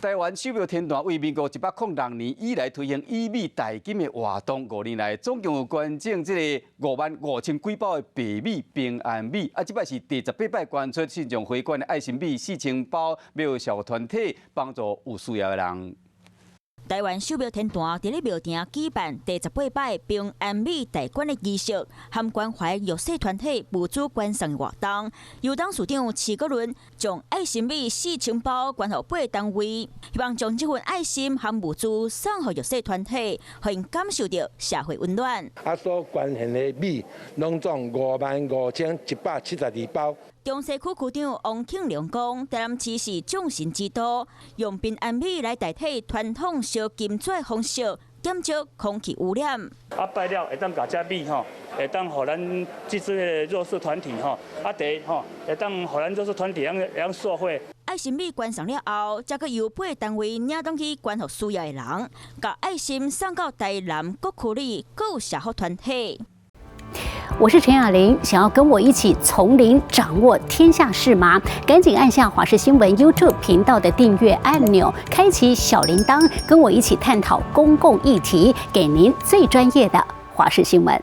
台灣秀宮天壇為民國106年以來推行以米代金的活動，5年來總共有捐贈這個5萬5千幾包的白米、平安米。啊，這擺是第18擺捐出信眾回捐的愛心米4000包，予社福團體幫助有需要的人。台灣秀宮天壇佇咧廟埕舉辦第十八擺平安米代捐的儀式，含關懷弱勢團體物資捐送的活動。由董事長徐國倫將愛心米四千包捐予八個單位，希望將這份愛心和物資送予弱勢團體，予𪜶感受著社會溫暖。啊，所捐獻的米攏總55,172包。中西區區長王慶良講，台南市是眾神之都，用平安米來代替傳統燒金紙方式，減少空氣污染。啊，拜了會當共這米吼，會當予咱這些弱勢團體吼，啊，第一吼，會當予咱弱勢團體會當受惠。愛心米捐送了後，才閣由八個單位領轉去捐予需要的人，共愛心送到台南各區里各社福團體。我是陳雅玲，想要跟我一起從零掌握天下事嗎？趕緊按下華視新聞 YouTube 頻道的訂閱按鈕，開啟小鈴鐺，跟我一起探討公共議題，給您最專業的華視新聞。